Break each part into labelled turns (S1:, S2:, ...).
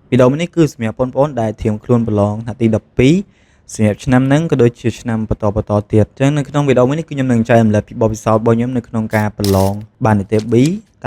S1: វីដេអូនេះគឺសម្រាប់បងប្អូនដែលត្រៀមខ្លួនប្រឡងថ្នាក់ទី12សម្រាប់ឆ្នាំហ្នឹងក៏ដូចជាឆ្នាំបន្តបន្តទៀតអញ្ចឹងនៅក្នុងវីដេអូមួយនេះគឺខ្ញុំនឹងចែករំលែកពីបទពិសោធន៍របស់ខ្ញុំនៅក្នុងការប្រឡងបាននិទ្ទេស B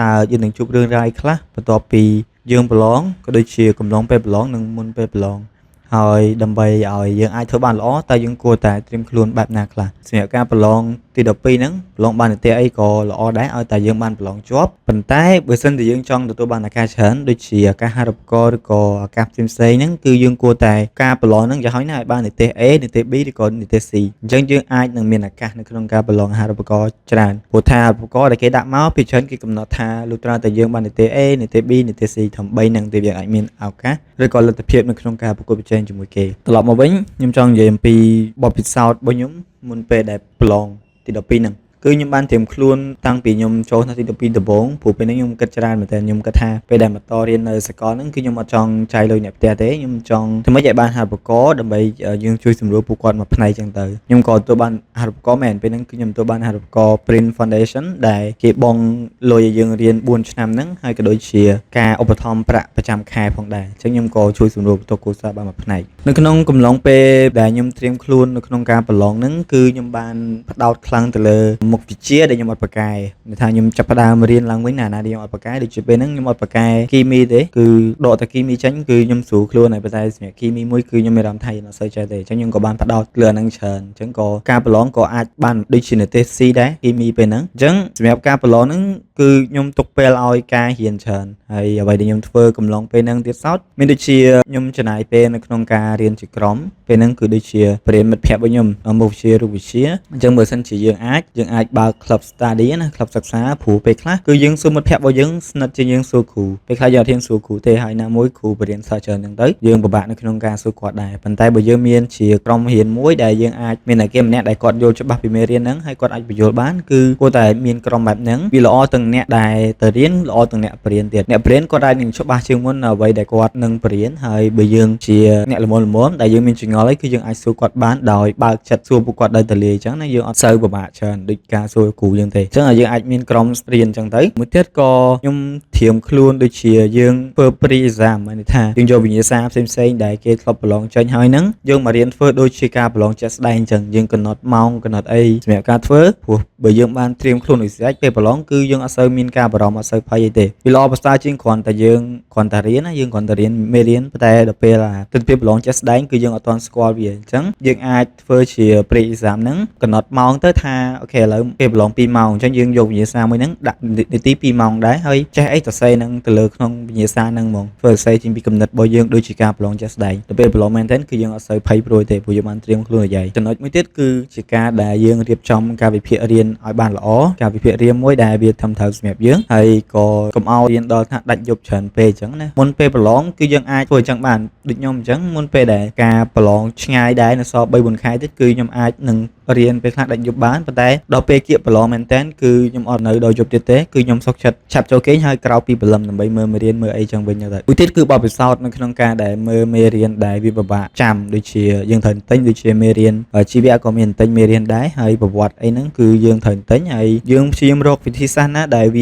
S1: តើយើងនឹងជួបរឿងរ៉ាវអីខ្លះបន្ទាប់ពីយើងប្រឡងក៏ដូចជាកំឡុងពេលប្រឡងនិងមុនពេលប្រឡងហើយដើម្បីឲ្យយើងអាចធ្វើបានល្អតើយើងគួរតែត្រៀមខ្លួនបែបណាខ្លះសម្រាប់ការប្រឡងទី12ហ្នឹងប្រឡងបាននិទ្ទេសអីក៏ល្អដែរឲ្យតែយើងបានប្រឡងជាប់ប៉ុន្តែបើសិនជាយើងចង់ទទួលបានឱកាសច្រើនដូចជាឱកាសអាហារូបករណ៍ឬក៏ឱកាសផ្សេងៗហ្នឹងគឺយើងគួរតែការប្រឡងហ្នឹងយ៉ាងហោចណាស់ឲ្យបាននិទ្ទេស A និទ្ទេស B ឬក៏និទ្ទេស C អញ្ចឹងយើងអាចនឹងមានឱកាសនៅក្នុងការប្រឡងអាហារូបករណ៍ច្រើនព្រោះថាឧបករណ៍ដែលគេដាក់មកពីច្រើនគេកំណត់ថាលុះត្រាតែយើងបាននិទ្ទេស A និទ្ទេស B និទ្ទេស C ធំ3ហ្នឹងទើបយើងអាចមានឱកាសឬក៏លទ្ធភាពនៅក្នុងការប្រកួតប្រជែងជាមួយគេត្រឡប់មកវិញខ្ញុំចង់និយាយអំពីបទពិសោធន៍របស់ខ្ញុំមុនពេលដែលប្រឡងទី12ហ្នឹងគឺខ្ញុំបានត្រៀមខ្លួនតាំងពីខ្ញុំចូលថ្នាក់ទី12ដំបូងព្រោះពេលហ្នឹងខ្ញុំគិតច្រើនមែនទែនខ្ញុំគិតថាពេលដែលបន្តរៀននៅសាកលហ្នឹងគឺខ្ញុំអត់ចង់ចាយលុយអ្នកផ្ទះទេខ្ញុំចង់ធ្វើម៉េចឲ្យបានអាហារូបករណ៍ដើម្បីយើងជួយសម្រួលពួកគាត់មួយផ្នែកចឹងទៅខ្ញុំក៏ទទួលបានអាហារូបករណ៍មែនពេលហ្នឹងគឺខ្ញុំទទួលបានអាហារូបករណ៍ Print Foundation ដែលគេបង់លុយឲ្យយើងរៀន4ឆ្នាំហ្នឹងហើយក៏ដូចជាការឧបត្ថម្ភប្រាក់ប្រចាំខែផងដែរអញ្ចឹងខ្ញុំក៏ជួយសម្រួលបន្ទុកគ្រួសារបានមួយផ្នែកនៅក្នុងកំឡុងពេលដែលខ្ញុំត្រៀមខ្លួននៅក្នុងការប្រឡងហ្នឹងគឺខ្ញុំបានផ្ដោតខ្លាំងទៅលើមុខវិជ្ជាដែលខ្ញុំអត់ប្រកែនថាខ្ញុំចាប់ផ្ដើមរៀនឡើងវិញណាណាដែលខ្ញុំអត់ប្រកែដូចជាពេលហ្នឹងខ្ញុំអត់ប្រកែគីមីទេគឺដកតែគីមីចេញគឺខ្ញុំស្រួលខ្លួនហើយប៉ុន្តែសម្រាប់គីមីមួយគឺខ្ញុំមានអារម្មណ៍ថាខ្ញុំអត់សូវចេះទេអញ្ចឹងខ្ញុំក៏បានផ្ដោតលើអាហ្នឹងច្រើនអញ្ចឹងក៏ការប្រឡងក៏អាចបានដូចជានិទ្ទេស C ដែរគីមីពេលហ្នឹងអញ្ចឹងសម្រាប់ការប្រឡងហ្នឹងគឺខ្ញុំទុកពេលឲ្យការរៀនច្រើនហើយអ្វីដែលខ្ញុំធ្វើកំឡុងពេលហ្នឹងទៀតសោតមានដូចជាខ្ញុំចំណាយពេលនៅក្នុងការរៀនជាក្រុមពេលហ្នឹងគឺដូចជាបរិញ្ញាមិត្តភ័ក្តិរបស់ខ្ញុំមុខវិជ្ជារូបវិទ្យាអញ្ចឹងបើសិនជាយើងអាចបើក club study ណា club សិក្សាព្រោះពេលខ្លះគឺយើងសួរមិត្តភ័ក្តិរបស់យើងស្និទ្ធជាងយើងសួរគ្រូពេលខ្លះយើងអត់ហ៊ានសួរគ្រូទេហើយណាមួយគ្រូបរៀនសិស្សច្រើនហ្នឹងទៅយើងពិបាកនៅក្នុងការសួរគាត់ដែរប៉ុន្តែបើយើងមានជាក្រុមរៀនមួយដែលយើងអាចមានតែគេម្នាក់ដែលគាត់យល់ច្បាស់ពីមេរៀនហ្នឹងហើយគាត់អាចបញ្យល់បានគឺគួរតែមានក្រុមបែបហ្នឹងវាល្អទាំងអ្នកដែលទៅរៀនល្អទាំងអ្នកបរៀនទៀតអ្នកបរៀនគាត់អាចនឹងច្បាស់ជាងមុនអ្វីដែលគាត់នឹងបរៀនហើយបើយើងជាអ្នកល្មមល្មមដែលយើងមានចម្ងល់អីគឺយើងអាចសួរគាត់បានដោយបើកចិត្តសួរពួកគាត់ដោយទលាយអញ្ចឹងណាយើងអត់សូវពិបាកច្រើនដូចការសួរគ្រូយើងទេអញ្ចឹងយើងអាចមានក្រុមរៀនអញ្ចឹងទៅមួយទៀតក៏ខ្ញុំត្រៀមខ្លួនដូចជាយើងធ្វើ pre exam មានន័យថាយើងយកវិញ្ញាសាផ្សេងៗដែលគេធ្លាប់ប្រឡងចេញហើយហ្នឹងយើងមករៀនធ្វើដូចជាការប្រឡងជាក់ស្ដែងអញ្ចឹងយើងកំណត់ម៉ោងកំណត់អីសម្រាប់ការធ្វើព្រោះបើយើងបានត្រៀមខ្លួនឲ្យស្រេចពេលប្រឡងគឺយើងអត់សូវមានការបារម្ភអត់សូវភ័យអីទេវាល្អប្រសើរជាងគ្រាន់តែយើងគ្រាន់តែរៀនណាយើងគ្រាន់តែរៀនមេរៀនប៉ុន្តែដល់ពេលអាទិដ្ឋភាពប្រឡងជាក់ស្ដែងគឺយើងអត់ទាន់ស្គាល់វាអញ្ចឹងយើងអាចធ្វើជា pre exam ហ្នឹងកំណត់ម៉ោងទៅថាOK ឥឡូវពេលប្រឡង2ម៉ោងអញ្ចឹងយើងយកវិញ្ញាសាមួយហ្នឹងដាក់នាទី2ម៉ោងដែរហើយចេះអីសរសេរហ្នឹងទៅលើក្នុងវិញ្ញាសាហ្នឹងហ្មងធ្វើសរសេរចេញពីគំនិតរបស់យើងដូចជាការប្រឡងជាក់ស្ដែងដល់ពេលប្រឡងមែនទែនគឺយើងអត់សូវភ័យព្រួយទេព្រោះយើងបានត្រៀមខ្លួនឲ្យចំណុចមួយទៀតគឺជាការដែលយើងរៀបចំការវិភាគរៀនឲ្យបានល្អការវិភាគរៀនមួយដែលវាត្រឹមត្រូវសម្រាប់យើងហើយក៏កុំឲ្យរៀនដល់ថ្នាក់ដាច់យប់ច្រើនពេកអញ្ចឹងណាមុនពេលប្រឡងគឺយើងអាចធ្វើអញ្ចឹងបានដូចខ្ញុំអញ្ចឹងមុនពេលដែលការប្រឡងឆ្ងាយដែរនៅសល់3 4ខែទៀតគឺខ្ញុំអាចនឹងរៀនពេលខ្លះដាច់យប់បានប៉ុន្តែដល់ពេលគៀកប្រឡងមែនតើគឺខ្ញុំអត់នៅដល់យប់ទៀតទេគឺខ្ញុំសុខចិត្តឆាប់ចូលគេងហើយក្រោកពីព្រលឹមដើម្បីមើលមេរៀនមើលអីចឹងវិញទៅមួយទៀតគឺបទពិសោធន៍នៅក្នុងការដែលមើលមេរៀនដែលវាពិបាកចាំដូចជាយើងត្រូវទិញដូចជាមេរៀនជីវៈក៏មានទិញមេរៀនដែរហើយប្រវត្តិអីហ្នឹងគឺយើងត្រូវទិញហើយយើងព្យាយាមរកវិធីសាស្ត្រណាដែលវា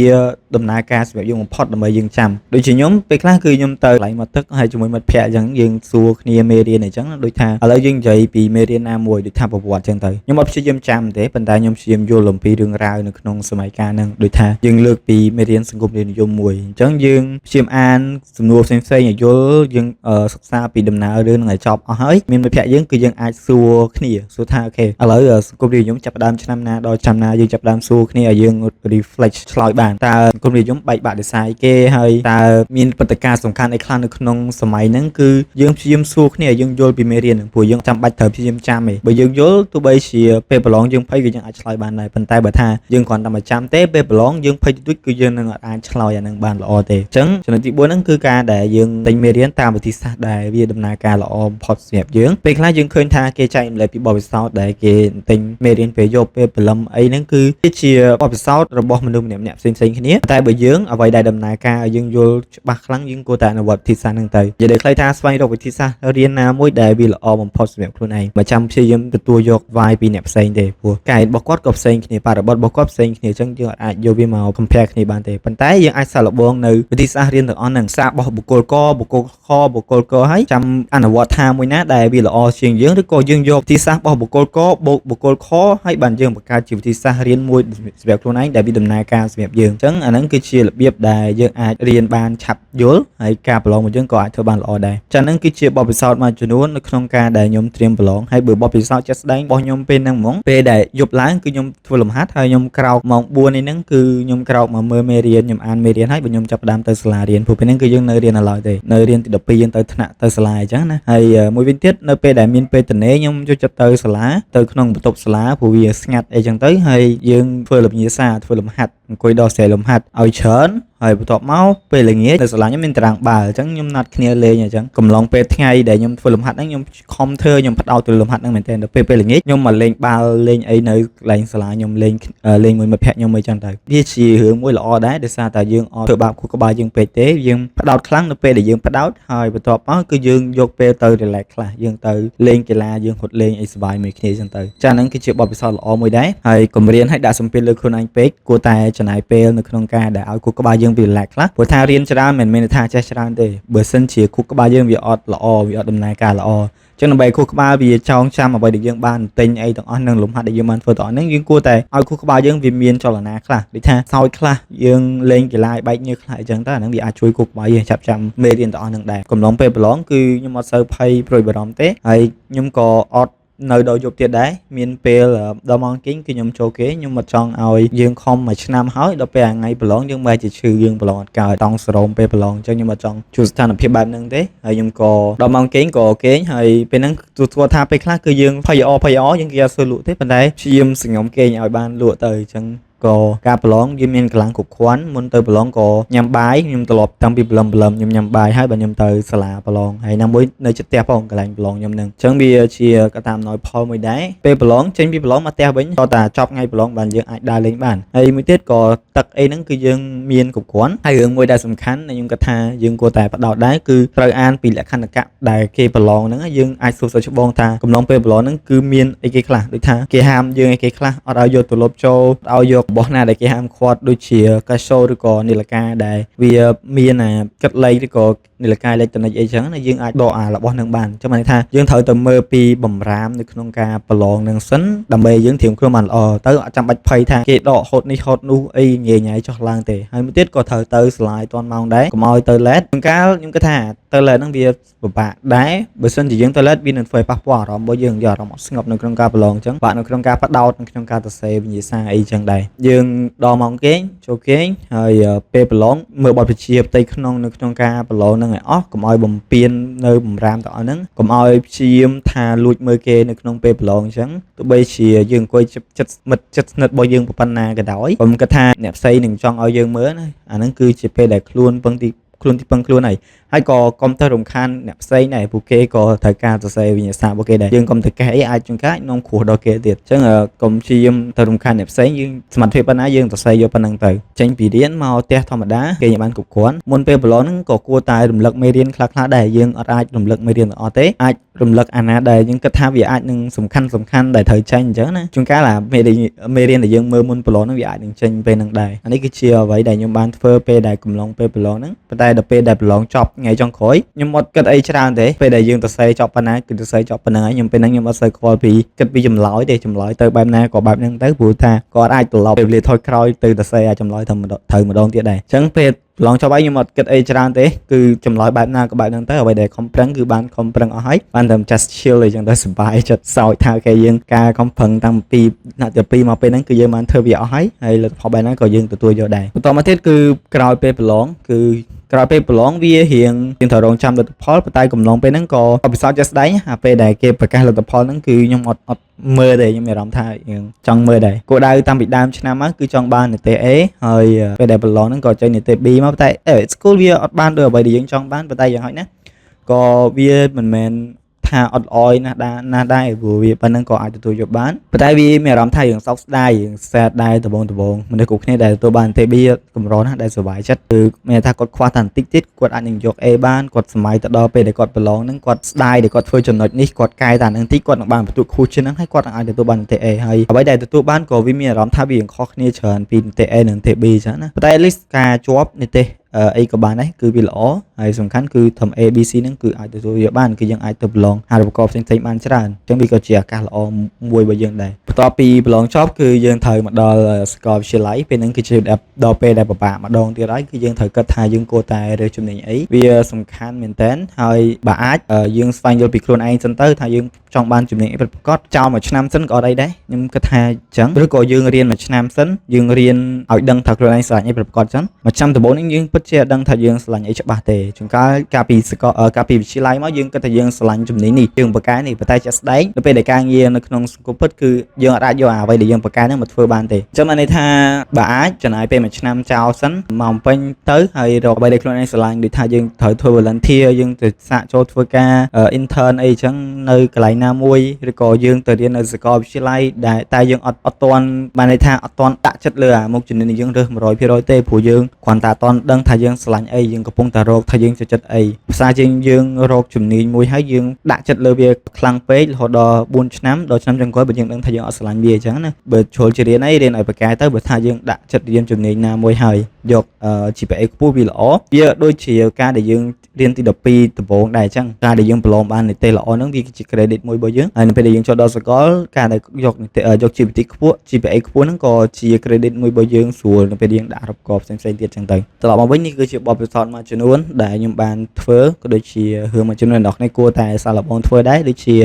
S1: ដំណើរការសម្រាប់យើងបំផុតដើម្បីយើងចាំដូចជាខ្ញុំពេលខ្លះគឺខ្ញុំទៅកន្លែងមកទឹកហើយជាមួយមិត្តភ័ក្តិអញ្ចឹងយើងសួរគ្នាមេរៀនអញ្ចឹងដូចថាឥឡូវយើងនិយាយពីមេរៀនណាមួយដូចថាប្រវត្តិអញ្ចឹងទៅខ្ញុំអត់ព្យាយាមចាំទេប៉ុន្តែខ្ញុំព្យាយាមយល់អំពីរឿងរ៉ាវនៅក្នុងសម័យកាលហ្នឹងដូចថាយើងលើកពីមេរៀនសង្គមនិយមមួយអញ្ចឹងយើងព្យាយាមអានសំណួរផ្សេងៗឲ្យយល់យើងសិក្សាពីដំណើររឿងហ្នឹងឲ្យចប់អស់ហើយមានមិត្តភ័ក្តិយើងគឺយើងអាចសួរគ្នាសួរថាOK ឥឡូវសង្គមនិយមចាប់ផ្ដើមឆ្នាំណាដល់ឆ្នាំណាយើងចាប់ផ្ដើមសួរគ្នាឲ្យយើង reflect ឆ្លើយបានតើសង្គមនិយមបែកបាក់ដោយសារគេហើយតើមានព្រឹត្តិការណ៍សំខាន់អីខ្លះនៅក្នុងសម័យហ្នឹងគឺយើងព្យាយាមសួរគ្នាឲ្យយើងយល់ពីមេរៀនហ្នឹងព្រោះយើងចាំបាច់ត្រូវព្យាយាមចាំទេបើយើងយល់ទោះបីជាពេលប្រឡងយើងភ័យក៏យើងអាចឆ្លើយបានដែរប៉ុន្តែបើថាយើងគ្រាន់តែមកចាំទេពេលប្រឡងយើងភ័យតិចគឺយើងនឹងអាចឆ្លើយអាហ្នឹងបានល្អទេអញ្ចឹងចំណុចទី4ហ្នឹងគឺការដែលយើងទិញមេរៀនតាមវិធីសាស្ត្រដែលវាដំណើរការល្អបំផុតសម្រាប់យើងពេលខ្លះយើងឃើញថាគេចែករំលែកពីបទពិសោធន៍ដែលគេទិញមេរៀនពេលយប់ពេលព្រលឹមអីហ្នឹងគឺជាបទពិសោធន៍របស់មនុស្សម្នាក់ៗផ្សេងៗគ្នាតែបើយើងអ្វីដែលដំណើរការឲ្យយើងយល់ច្បាស់ខ្លាំងយើងគួរតែអនុវត្តវិធីសាស្ត្រហ្នឹងទៅនិយាយដោយខ្លីថាស្វែងរកវិធីសាស្ត្ររៀនណាមួយដែលវាល្អបំផុតសម្រាប់ខ្លួនឯងបើចាំព្យាយាមទទួលយក vibe ពីអ្នក អ្នកផ្សេងទេព្រោះការរៀនរបស់គាត់ក៏ផ្សេងគ្នាបរិបទរបស់គាត់ផ្សេងគ្នាអញ្ចឹងយើងអាចយកវាមក compare គ្នាបានទេប៉ុន្តែយើងអាចសាកល្បងនៅវិធីសាស្ត្ររៀនទាំងអស់ហ្នឹងសាករបស់បុគ្គលកបុគ្គលខបុគ្គលកហើយចាំអនុវត្តថាមួយណាដែលវាល្អជាងយើងឬក៏យើងយកវិធីសាស្ត្ររបស់បុគ្គលកបូកបុគ្គលខហើយបានយើងបង្កើតជាវិធីសាស្ត្ររៀនមួយសម្រាប់ខ្លួនឯងដែលវាដំណើរការសម្រាប់យើងអញ្ចឹងអាហ្នឹងគឺជារបៀបដែលយើងអាចរៀនបានឆាប់យល់ហើយការប្រឡងរបស់យើងក៏អាចធ្វើបានល្អដែរចាហ្នឹងគឺជាបទពិសោធន៍មួយចំនួននៅក្នុងការដែលខ្ញុំត្រៀមប្រឡងហើយបើបទពិសោធន៍ជាក់ស្ដែងរបស់ខ្ញុំពេលហ្នឹងហ្មងពេលដែលយប់ឡើងគឺខ្ញុំធ្វើលំហាត់ហើយខ្ញុំក្រោកម៉ោង4នេះហ្នឹងគឺខ្ញុំក្រោកមកមើលមេរៀនខ្ញុំអានមេរៀនហើយបើខ្ញុំចាប់ផ្ដើមទៅសាលារៀនព្រោះពេលហ្នឹងគឺយើងនៅរៀននៅឡើយទេនៅរៀនទី12យើងទៅថ្នាក់ទៅសាលាអញ្ចឹងណាហើយមួយវិញទៀតនៅពេលដែលមានពេលទំនេរខ្ញុំចូលចិត្តទៅសាលាទៅក្នុងបន្ទប់សាលាព្រោះវាស្ងាត់អីចឹងទៅហើយយើងធ្វើលំញាសាធ្វើលំហាត់អង្គុយដោះស្រាយលំហាត់ឲ្យច្រើនហើយបន្ទាប់មកពេលល្ងាចនៅសាលាខ្ញុំមានតារាងបាល់អញ្ចឹងខ្ញុំណាត់គ្នាលេងអញ្ចឹងកំឡុងពេលថ្ងៃដែលខ្ញុំធ្វើលំហាត់ហ្នឹងខ្ញុំខំធ្វើខ្ញុំផ្ដោតទៅលំហាត់ហ្នឹងមែនទែនដល់ពេលពេលល្ងាចខ្ញុំមកលេងបាល់លេងអីនៅកន្លែងសាលាខ្ញុំលេងលេងមួយមិត្តភក្តិខ្ញុំអីចឹងទៅវាជារឿងមួយល្អដែរដោយសារតែយើងអត់ធ្វើបាបខួរក្បាលយើងពេកទេយើងផ្ដោតខ្លាំងនៅពេលដែលយើងផ្ដោតហើយបន្ទាប់មកគឺយើងយកពេលទៅ relax ខ្លះយើងទៅលេងកីឡាយើងហត់លេងអីសប្បាយមួយគ្នាចឹងទៅចាហ្នឹងគឺជាបទពិសោធន៍ល្អមួយដែរហើយកុំរៀនឲ្យដាក់សម្ពាធលើខ្លួនឯងពេកគួរតែចំណាយពេលនៅក្នុងការដែលឲ្យខួរក្បាលយើងវា relax ខ្លះព្រោះថារៀនច្រើនមិនមែនថាចេះច្រើនទេបើសិនជាខួរក្បាលយើងវាអត់ល្អវាអត់ដំណើរការល្អចឹងដើម្បីខួរក្បាលវាចងចាំអ្វីដែលយើងបានទិញអីទាំងអស់នឹងលំហាត់ដែលយើងបានធ្វើទាំងអស់ហ្នឹងយើងគួរតែឲ្យខួរក្បាលយើងវាមានចលនាខ្លះដូចថាសោយខ្លះយើងលេងកីឡាឲ្យបែកញើសខ្លះអញ្ចឹងទៅអាហ្នឹងវាអាចជួយខួរក្បាលយើងចាប់ចាំមេរៀនទាំងអស់ហ្នឹងដែរកំឡុងពេលប្រឡងគឺខ្ញុំអត់សូវភ័យព្រួយបារម្ភទេហើយខ្ញុំក៏អត់នៅដល់យប់ទៀតដែរមានពេលដល់ម៉ោងគេងគឺខ្ញុំចូលគេងខ្ញុំមិនចង់ឲ្យយើងខំមួយឆ្នាំហើយដល់ពេលថ្ងៃប្រឡងយើងបែរជាឈឺយើងប្រឡងអត់កើតតង់សរោមពេលប្រឡងអញ្ចឹងខ្ញុំអត់ចង់ជួបស្ថានភាពបែបហ្នឹងទេហើយខ្ញុំក៏ដល់ម៉ោងគេងក៏គេងហើយពេលហ្នឹងទូស្គាល់ថាពេលខ្លះគឺយើងភ័យអភ័យអយើងគេអត់សូវលក់ទេប៉ុន្តែព្យាយាមសង្ងំគេងឲ្យបានលក់ទៅអញ្ចឹងក៏ការប្រឡងយើងមានកម្លាំងគ្រប់គ្រាន់មុនទៅប្រឡងក៏ញ៉ាំបាយខ្ញុំត្រឡប់តាំងពីព្រលឹមព្រលឹមខ្ញុំញ៉ាំបាយហើយបើខ្ញុំទៅសាលាប្រឡងហើយណាមួយនៅជិតផ្ទះផងកន្លែងប្រឡងខ្ញុំហ្នឹងអញ្ចឹងវាជាកត្តាអំណោយផលមួយដែរពេលប្រឡងចេញពីប្រឡងមកផ្ទះវិញតតាចប់ថ្ងៃប្រឡងបានយើងអាចដើរលេងបានហើយមួយទៀតក៏ទឹកអីហ្នឹងគឺយើងមានគ្រប់គ្រាន់ហើយរឿងមួយដែលសំខាន់ដែលខ្ញុំគិតថាយើងគួរតែផ្ដោតដែរគឺត្រូវអានពីលក្ខន្តិកៈដែលគេប្រឡងហ្នឹងយើងអាចសួរសិស្សច្បងថាកំឡុងពេលប្រឡងហ្នឹងគឺមានអីគេខ្លះដូចថាគេហាមយើងអីគេខ្លះអត់ឲ្យយកទៅលុបចូលឲ្យយករបស់ណាដែលគេហាមឃាត់ដូចជាកាសូឬក៏នាឡិកាដែលវាមានអាគិតលេខឬក៏នាឡិកាអេឡិចត្រូនិកអីចឹងណាយើងអាចដកអារបស់នឹងបានចឹងមានន័យថាយើងត្រូវទៅមើលពីបំរាមនៅក្នុងការប្រឡងនឹងសិនដើម្បីយើងត្រៀមខ្លួនបានល្អទៅអត់ចាំបាច់ភ័យថាគេដកហូតនេះហូតនោះអីញ៉ៃញ៉ៃចោះឡើងទេហើយមួយទៀតក៏ត្រូវទៅស្លាយតាន់ម៉ោងដែរកុំឲ្យទៅ late ជួនកាលខ្ញុំគិតថាទៅ late ហ្នឹងវាពិបាកដែរបើសិនជាយើងទៅ late វានឹងធ្វើឲ្យប៉ះពាល់អារម្មណ៍របស់យើងយកអារម្មណ៍អត់ស្ងប់នៅក្នុងការប្រឡងអញ្ចឹងបាក់នៅក្នុងការផ្ដោតនៅក្នុងការសរសេរវិញ្ញាសាអីចឹងដែរយើងដល់ម៉ោងគេងចូលគេងហើយពេលប្រឡងមើលបទវិជាផ្ទៃក្នុងនៅក្នុងការប្រឡងហ្នឹងឲ្យអស់កុំឲ្យបំពេញនៅបំរាមទាំងអស់ហ្នឹងកុំឲ្យព្យាយាមថាលួចមើលគេនៅក្នុងពេលប្រឡងអញ្ចឹងទោះបីជាយើងអង្គុយចិត្តមិត្តចិត្តស្និទ្ធរបស់យើងប៉ុណ្ណាក៏ដោយខ្ញុំគិតថាអ្នកផ្សេងនឹងចង់ឲ្យយើងមើលណាអាហ្នឹងគឺជាពេលដែលខ្លួនពឹងទីខ្លួនទីពឹងខ្លួនហើយហើយក៏កុំទៅរំខានអ្នកផ្សេងដែរពួកគេក៏ត្រូវការសរសេរវិញ្ញាសារបស់គេដែរយើងកុំទៅកេះអីអាចជួនកាលនាំគ្រោះដល់គេទៀតអញ្ចឹងកុំព្យាយាមទៅរំខានអ្នកផ្សេងយើងសមត្ថភាពប៉ុណ្ណាយើងសរសេរយកប៉ុណ្ណឹងទៅចេញពីរៀនមកផ្ទះធម្មតាគេបានគ្រប់គ្រាន់មុនពេលប្រឡងហ្នឹងក៏គួរតែរំលឹកមេរៀនខ្លះៗដែរយើងអត់អាចរំលឹកមេរៀនទាំងអស់ទេអាចរំលឹកអាណាដែលយើងគិតថាវាអាចនឹងសំខាន់សំខាន់ដែលត្រូវចេញអញ្ចឹងណាជួនកាលអាមេមេរៀនដែលយើងមើលមុនប្រឡងហ្នឹងវាអាចនឹងចេញពេលហ្នឹងដែរអានេះគឺជាអ្វីដែលខ្ញុំបានធ្វើពេលដែលកំឡុងពេលប្រឡងហ្នឹងប៉ុន្តែដល់ពេលដែលប្រឡងចប់ថ្ងៃចុងក្រោយខ្ញុំអត់គិតអីច្រើនទេពេលដែលយើងទៅសេចប់ប៉ុណ្ណាគឺទៅសេចប់ប៉ុណ្ណឹងហើយខ្ញុំពេលហ្នឹងខ្ញុំអត់សូវខ្វល់ពីគិតពីចម្លើយទេចម្លើយទៅបែបណាក៏បែបហ្នឹងទៅព្រោះថាគាត់អាចត្រឡប់ពេលវេលាថយក្រោយទៅទៅសេអាចចម្លើយត្រូវត្រូវម្ដងទៀតដែរអញ្ចឹងពេលប្រឡងចប់ហើយខ្ញុំអត់គិតអីច្រើនទេគឺចម្លើយបែបណាក៏បែបហ្នឹងទៅអ្វីដែលខំប្រឹងគឺបានខំប្រឹងអស់ហើយបានតែ just chill អីចឹងទៅសប្បាយចិត្តសោចថាគេយើងការខំប្រឹងតាំងពីថ្នាក់ទី2មកពេលហ្នឹងគឺយើងបានធ្វើវាអស់ហើយហើយលទ្ធផលបែបហ្នឹងក៏យើងទទួលយកដែរបន្តមកទៀតគឺក្រោយពេលប្រឡងគឺក្រោយពេលប្រឡងវារៀងយើងត្រូវរងចាំលទ្ធផលប៉ុន្តែកំឡុងពេលហ្នឹងក៏បពិសោធន៍ជាក់ស្ដែងអាពេលដែលគេប្រកាសលទ្ធផលហ្នឹងគឺខ្ញុំអត់អត់មើលទេខ្ញុំមានអារម្មណ៍ថាយើងចង់មើលដែរគោលដៅតាំងពីដើមឆ្នាំមកគឺចង់បាននិទេស A ហើយពេលដែលប្រឡងហ្នឹងក៏ចេញនិទេស B មកតែ school វាអត់បានដូចអ្វីដែលយើងចង់បានប៉ុន្តែយ៉ាងហោចណាស់ក៏វាមិនមែន ថាអត់ល្អណាស់ដែរណាស់ដែរព្រោះវាប៉ុណ្ណឹងក៏អាចទទួលយកបានប៉ុន្តែវាមានអារម្មណ៍ថាយើងសោកស្ដាយយើង sad ដែរដំបងដំបងមនុស្សគ្រប់គ្នាដែលទទួលបាននិទ្ទេស B កម្រណាស់ដែលសុបាយចិត្តគឺមានថាគាត់ខ្វះតែបន្តិចទៀតគាត់អាចនឹងយក A បានគាត់សម័យទៅដល់ពេលដែលគាត់ប្រឡងហ្នឹងគាត់ស្ដាយដែលគាត់ធ្វើចំណុចនេះគាត់កែតែនឹងតិចគាត់នឹងបានបន្ទុកខ្ពស់ជាងហ្នឹងហើយគាត់នឹងអាចទទួលបាននិទ្ទេស A ហើយអ្វីដែលទទួលបានក៏វាមានអារម្មណ៍ថាវាខុសគ្នាច្រើនពីនិទ្ទេស A និងនិទ្ទេស B ចឹងណាប៉ុន្តែ at least ការជាប់និទ្ទេសអីក៏បានដែរគឺវាល្អហើយសំខាន់គឺធំ A B C ហ្នឹងគឺអាចទទួលយកបានគឺយើងអាចទៅប្រឡងអារូបករណ៍ផ្សេងៗបានច្រើនអញ្ចឹងវាក៏ជាឱកាសល្អមួយរបស់យើងដែរបន្ទាប់ពីប្រឡងចប់គឺយើងត្រូវមកដល់សាកលវិទ្យាល័យពេលហ្នឹងគឺជាដល់ពេលដែលពិបាកម្ដងទៀតហើយគឺយើងត្រូវគិតថាយើងគួរតែរើសជំនាញអីវាសំខាន់មែនតើហើយបើអាចយើងស្វែងយល់ពីខ្លួនឯងសិនទៅថាយើងចង់បានជំនាញអីពិតប្រាកដចោលមួយឆ្នាំសិនក៏អត់អីដែរខ្ញុំគិតថាអញ្ចឹងឬក៏យើងរៀនមួយឆ្នាំសិនយើងរៀនឲ្យដឹងថាខ្លួនឯងស្រឡាញ់អីពិតប្រាកដអញ្ចឹងមួយឆ្នាំដំបូងនេះយើងពិតជាអត់ដឹងថាយើងស្រឡាញ់អីច្បាស់ទេជួនកាលកាលពីសកលកាលពីវិទ្យាល័យមកយើងគិតថាយើងស្រឡាញ់ជំនាញនេះយើងបកកែនេះប៉ុន្តែជាក់ស្ដែងនៅពេលដែលការងារនៅក្នុងសង្គមពិតគឺយើងអាចយកអ្វីដែលយើងបកកែហ្នឹងមកធ្វើបានទេអញ្ចឹងបានន័យថាបើអាចចំណាយពេលមួយឆ្នាំចោលសិនមកពេញទៅហើយរកអ្វីដែលខ្លួនឯងស្រឡាញ់ដូចថាយើងត្រូវធ្វើ volunteer យើងទៅសាកចូលធ្វើការ intern អីចឹងនៅកន្លែងណាមួយឬក៏យើងទៅរៀននៅសាកលវិទ្យាល័យដែលតែយើងអត់អត់ទាន់បានន័យថាអត់ទាន់ដាក់ចិត្តលើអាមុខជំនាញដែលយើងរើស100%ទេព្រោះយើងគ្រាន់តែអត់ទាន់ដឹងថាយើងស្រឡាញ់អីយើងកំពុងតែរកថាយើងចូលចិត្តអីភាសាយើងយើងរកជំនាញមួយហើយយើងដាក់ចិត្តលើវាខ្លាំងពេករហូតដល់4ឆ្នាំដល់ឆ្នាំចុងក្រោយបើយើងដឹងថាយើងអត់ស្រឡាញ់វាអញ្ចឹងណាបើជ្រុលជារៀនអីរៀនឲ្យប្រកែទៅបើថាយើងដាក់ចិត្តរៀនជំនាញណាមួយហើយយក GPA ខ្ពស់វាល្អវាដូចជាការដែលយើងរៀនទី12ដំបូងដែរអញ្ចឹងការដែលយើងប្រឡងបាននិទ្ទេសល្អហ្នឹងវាគឺជា credit មួយរបស់យើងហើយនៅពេលដែលយើងចូលដល់សាកលការដែលយកនិទ្ទេសយក GPT ខ្ពស់ GPA ខ្ពស់ហ្នឹងក៏ជា credit មួយរបស់យើងស្រួលនៅពេលយើងដាក់រកកផ្សេងៗទៀតអញ្ចឹងទៅត្រឡប់មកវិញនេះគឺជាបទពិសោធន៍មួយចំនួនដែលខ្ញុំបានធ្វើក៏ដូចជារឿងមួយចំនួនអ្នកនរគួរតែសាកល្បងធ្វើដែរដូចជា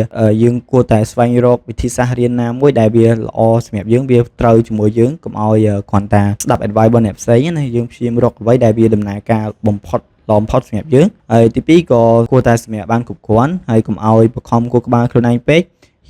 S1: យើងគួរតែស្វែងរកវិធីសាស្ត្ររៀនណាមួយដែលវាល្អសម្រាប់យើងវាត្រូវជាមួយយើងកុំឲ្យគ្រាន់តែស្ដាប់ advice របស់អ្នកផ្សេងណាយើងព្យាយាមរកអ្វីដែលវាដំណើរការបំផុតល្អបំផុតសម្រាប់យើងហើយទី2ក៏គួរតែសម្រាប់បានគ្រប់គ្រាន់ហើយកុំឲ្យបខំគួរក្បាលខ្លួនឯងពេក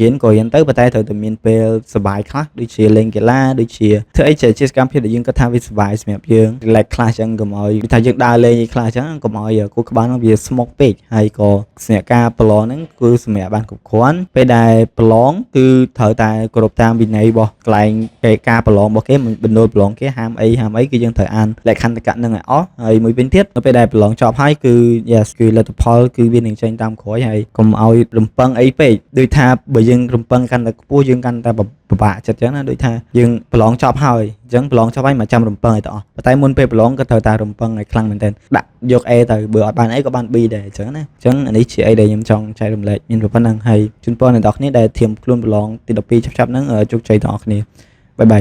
S1: រៀនក៏រៀនទៅប៉ុន្តែត្រូវតែមានពេលសប្បាយខ្លះដូចជាលេងកីឡាដូចជាធ្វើអីជាជាសកម្មភាពដែលយើងគិតថាវាសប្បាយសម្រាប់យើង relax ខ្លះចឹងកុំឲ្យថាយើងដើរលេងអីខ្លះចឹងកុំឲ្យគួរក្បាលនោះវាស្មុកពេកហើយក៏សម្រាប់ការប្រឡងហ្នឹងគឺសម្រាប់បានគ្រប់គ្រាន់ពេលដែលប្រឡងគឺត្រូវតែគោរពតាមវិន័យរបស់កន្លែងគេការប្រឡងរបស់គេបណ្ដូលប្រឡងគេហាមអីហាមអីគឺយើងត្រូវអានលក្ខន្តិកៈហ្នឹងឲ្យអស់ហើយមួយវិញទៀតនៅពេលដែលប្រឡងចប់ហើយគឺ yes គឺលទ្ធផលគឺវានឹងចេញតាមក្រោយហើយកុំឲ្យរំពឹងអីពេកដូចថាបើយើងរំពឹងកាន់តែខ្ពស់យើងកាន់តែពិបាកចិត្តចឹងណាដូចថាយើងប្រឡងចប់ហើយអញ្ចឹងប្រឡងចប់ហើយមកចាំរំពឹងឲ្យទាំងអស់ប៉ុន្តែមុនពេលប្រឡងក៏ត្រូវតែរំពឹងឲ្យខ្លាំងមែនទែនដាក់យក A ទៅបើអត់បាន A ក៏បាន B ដែរអញ្ចឹងណាអញ្ចឹងអានេះជាអីដែលខ្ញុំចង់ចែករំលែកមានប៉ុណ្ណឹងហើយជូនពរអ្នកនរគ្នាដែលត្រៀមខ្លួនប្រឡងទី12ឆាប់ៗហ្នឹងជោគជ័យទាំងអស់គ្នា។